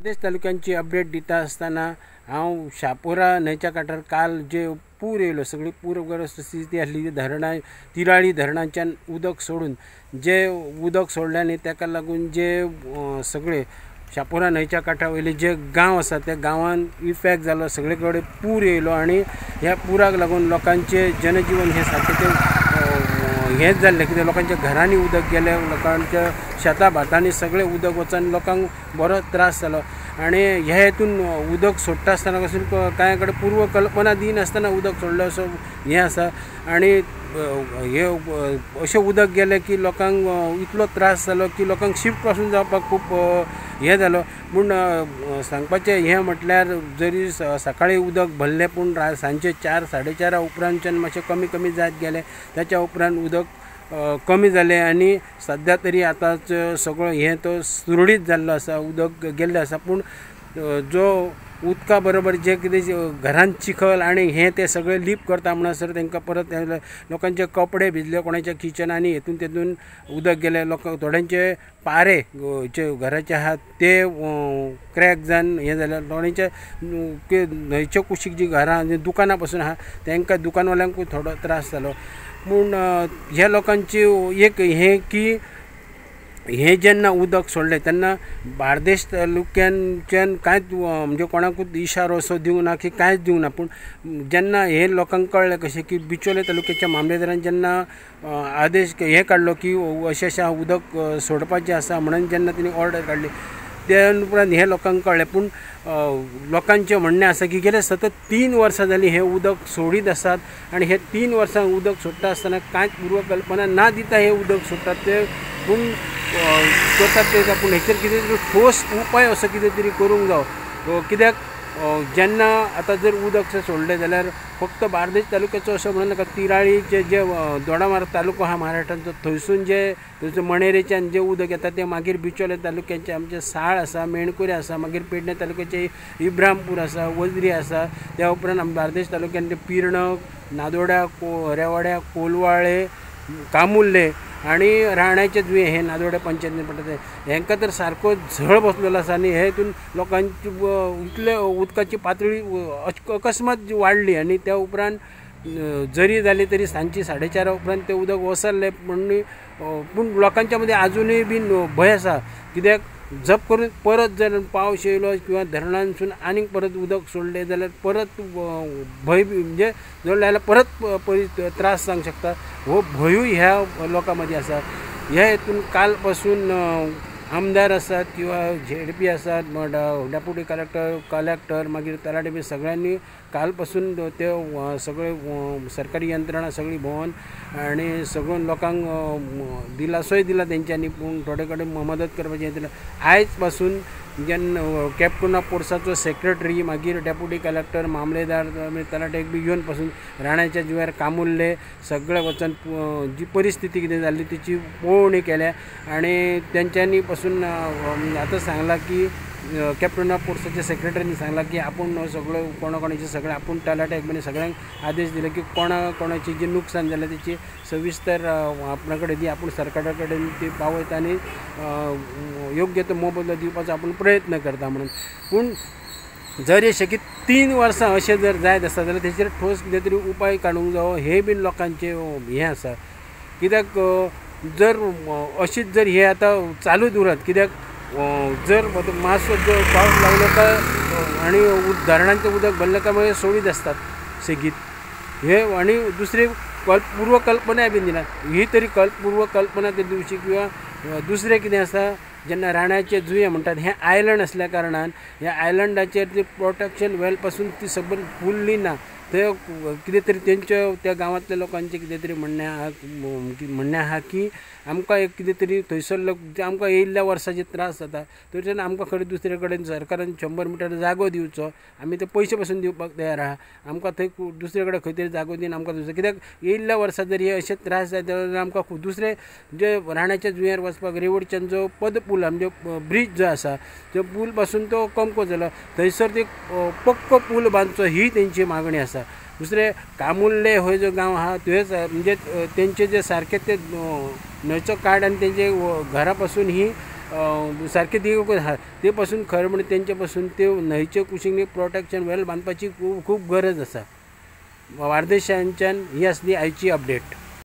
Bardez तालुक्यांची update दिता आसतना हांव शापोरा न्हंयच्या काठार काल जे पूर येयलो, सगळी पूरग्रस्त स्थिती आसली. धरणां तिराळी धरणाच्यान उदक सोडून जे उदक सोडलें आनी ताका लागून जे सगळे शापोरा न्हंयच्या काठा वयले जे गांव आसा त्या गांवान इफेक्ट जालो, सगळे कडेन पूर येयलो आनी ह्या पुराक लागून लोकांचें जनजीवन हें सारकें तें हेंच जाल्लें. कित्याक लोकांच्या घरांनी उदक गेलें, लोकांच्या शेतां भाटांनी सगळें उदक वचून लोकांक बरो त्रास जालो. आनी ह्या हेतून उदक सोडटा आसतना पासून कांय कडेन पूर्वकल्पना दिनासतना उदक सोडलें असो हें आसा. आनी हे अशें उदक गेलें की लोकांक इतलो त्रास जालो की लोकांक शिफ्ट पासून जावपाक खूब हें जालो. पूण सांगपाचें हें म्हटल्यार जरी सकाळीं उदक भरलें पूण सांजचे 4 साडे 4 उपरांतच्यान मातशें कमी कमी जायत गेलें. ताच्या उपरांत उदक कमी जालें आनी सद्या तरी आतांच सगळो हें तो सुरळीत जाल्लो आसा, उदक गेल्लें आसा. पूण जो उदका बरोबर जे कितें घरांत चिखल आनी हें तें सगळें लीप करता म्हणसर तांकां परत लोकांचे कपडे भिजले, कोणाच्या किचनांनी हेतून तेतून उदक गेलें. लोक थोड्यांचे पारे जे घराचे आहात ते क्रॅक जावन हें जालें. थोड्यांचे न्हंयच्या कुशीक जी घरां दुकानां पासून आहा तांकां दुकानवाल्यांकूय थोडो त्रास जालो. पूण ह्या लोकांची एक हें की हें जेन्ना उदक सोडलें तेन्ना बार्देश तालुक्याच्यान कांयच म्हणजे कोणाकूच इशारो असो दिवंक ना की कांयच दिवंक ना. पूण जेन्ना हें लोकांक कळ्ळें कशें की बिचोले तालुक्याच्या मामलेदारान जेन्ना आदेश हें काडलो की अशें अशें उदक सोडपाचें आसा म्हणून जेन्ना तेणी ऑर्डर काडली त्या उपरांत हें लोकांक कळ्ळें. पूण लोकांचें म्हणणें आसा की गेले सतत 3 वर्सां जालीं हें उदक सोडीत आसात आनी हे 3 वर्सां उदक सोडटा आसतना कांयच पूर्वकल्पना ना दिता हें उदक सोडटात ते. पूण करतात ते, पूण हेचेर कितें तरी ठोस उपाय असो कितें तरी करूंक जावो. कित्याक जेन्ना आतां जर उदक सोडलें जाल्यार फक्त बार्देश तालुक्याचो असो म्हणून नाका, तिराळीचे जे दोडामार्ग तालुको आहा महाराष्ट्रांचो थंयसून जे थंयसून मणेरेच्यान जें उदक येता तें मागीर बिचोले तालुक्याचें आमचें साळ आसा, मेणकुरे आसा, मागीर पेडणे तालुक्याचें इब्रामपूर आसा, वजरी आसा. त्या उपरांत बार्देश तालुक्यान पिर्णक, नादोड्या, रेवाड्या, कोलवाळे, कामुल्ले आनी राणाचे जुवें हे नादोड्या पंचायतीन पडटा ते हेंकां तर सारको झळ बसलेलो आसा. आनी हे हितून लोकांची इतले उदकाची पातळी अकस्मात वाडली आनी त्या उपरांत जरी जाली तरी सांजची 4:30 उपरांत तें उदक वसरलें. पूण लोकांच्या मदीं आजुनूय बीन भंय आसा. कित्याक जप करून परत जर पावस येयलो किंवा धरणांतसून आनीक परत उदक सोडलें जाल्यार परत भंय म्हणजे जोडलें जाल्यार परत त्रास जावंक शकता. हो भंयूय ह्या लोकां मदीं आसा. ह्या हेतून काल पासून आमदार आसात किंवा झेडपी आसात, डेप्युटी कलेक्टर, मागीर तलाठी बी सगळ्यांनी काल पासून ते सगळे सरकारी यंत्रणा सगळी भोंवन आनी सगळ्या लोकांक दिलासोय दिला तेंच्यांनी. पूण थोडे कडेन मदत करपाचें दिलां. आयज पासून जेन्ना कॅप्टन ऑफ पोर्ट्साचो सेक्रेटरी, मागीर डेप्युटी कलेक्टर, मामलेदार, तलाट्याक बी येवन पासून राणाच्या जुंव्यार कामुल्ले सगळे वचून जी परिस्थिती कितें जाल्ली तिची पळोवणी केल्या आनी तेंच्यांनी पासून आतां सांगलां की कॅप्टन ऑफ पोर्ट्साच्या सेक्रेटरीन सांगलां की आपूण सगळो कोणा कोणाचें सगळें आपूण तलाट्याक बी सगळ्यांक आदेश दिले की कोणा कोणाचें जें नुकसान जालें तेची सविस्तर आपणा कडेन दी, आपूण सरकारा कडेन ती पावयता आनी योग्य तो मोबदलो दिवपाचो आपूण प्रयत्न करता म्हणून. पूण जर शेगीत 3 वर्सां अशें जर जायत आसा जाल्यार तेचेर ठोस कितें तरी उपाय काडूंक जावो हें बीन लोकांचें हें आसा. कित्याक जर अशीच जर हें आतां चालूच उरत, कित्याक जर मातसो जर पावस लागलो काय आनी धरणांचें उदक भरलें काय मागीर सोडीत आसतात सेगीत हे. आनी दुसरी पूर्वकल्पनाय बीन दिना, ही तरी पूर्वकल्पना तरी दिवची. किंवा दुसरें कितें आसा, जेन्ना राणाचें जुंवें म्हणटात हें आयलंड आसल्या कारणान ह्या आयलंडाचेर ती प्रोटेक्शन वेल पासून ती सगळी फुल्ली ना. ते कितें तरी तेंच्या त्या गांवांतल्या लोकांचें कितें तरी म्हणणें आहा की आमकां एक कितें तरी थंयसर आमकां येयल्ल्या वर्सा जे त्रास जाता थंयच्यान आमकां खंय दुसरे कडेन सरकारान 100 मिटर जागो दिवचो, आमी ते पयशे पासून दिवपाक तयार आहा, आमकां थंय दुसरे कडेन खंय तरी जागो दिवन आमकां दुसरें. कित्याक येयल्ल्या वर्सा जर हे अशे त्रास जायत जाल्यार आमकां दुसरे जे राणाच्या जुंव्यार वचपाक रेवडच्यान जो पदपूल म्हणजे ब्रीज जो आसा तो पूल पासून तो कमको जालो, थंयसर ते पक्को पूल बांदचो ही तेंची मागणी आसा. दुसरें कामुल्ले हो जो गांव आहा थंयच म्हणजे तेंचे जे सारके ते न्हंयचो काड आनी तेंचे घरा पासून ही सारके ती आहा ते पासून खरें म्हणून तेंचे पासून त्यो न्हंयचे कुशीन प्रोटेक्शन वेल बांदपाची खूब गरज आसा. बार्देशांच्यान ही आसली आयची अपडेट.